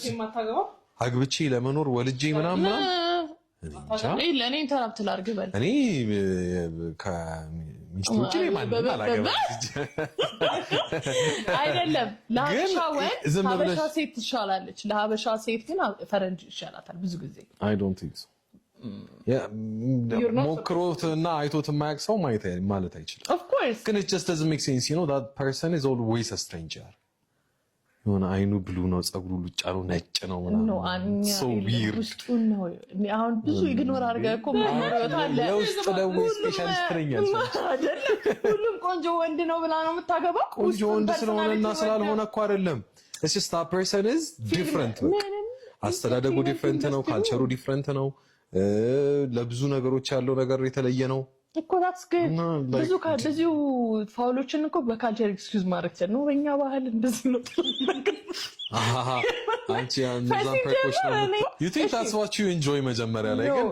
Just አግብቼ ለመኖር፣ ወልጄ ምናምን ምናምን ለእኔ interrupt ላድርግ በል። እኔ ከሚስት ውጭ ማንም አላገባም። አይደለም፣ ለሀበሻ ወንድ ሀበሻ ሴት ትሻላለች። ለሀበሻ ሴት ግን ፈረንጅ ይሻላታል ብዙ ጊዜ። I don't think so። ሞክሮት እና አይቶት የማያውቅ ሰው ማለት አይችልም። Of course. ግን it just doesn't make sense. That person is always a stranger። የሆነ አይኑ blue ነው፣ ፀጉሩ ሉጫ ነው፣ ነጭ ነው ምናምን፣ so weird። ውስጡን ነው። አሁን ብዙ ignore አድርገህ እኮ አለ። የውስጥ ደዌ specialist ነኝ። ሁሉም ቆንጆ ወንድ ነው ብላ ነው የምታገባው። ቆንጆ ወንድ ስለሆነና ስላልሆነ እኮ አይደለም። It's just that person is different። አስተዳደጉ different ነው፣ culture ኡ different ነው፣ ለብዙ ነገሮች ያለው ነገር የተለየ ነው። እኮ that's good። ብዙ ብዙ foul ኦችን እኮ በ culture excuse ማድረግ ነው። በእኛ ባህል እንደዚህ ነው። አንቺ እነዛን perk ኦች ነው you think that's what you enjoy መጀመሪያ ላይ ግን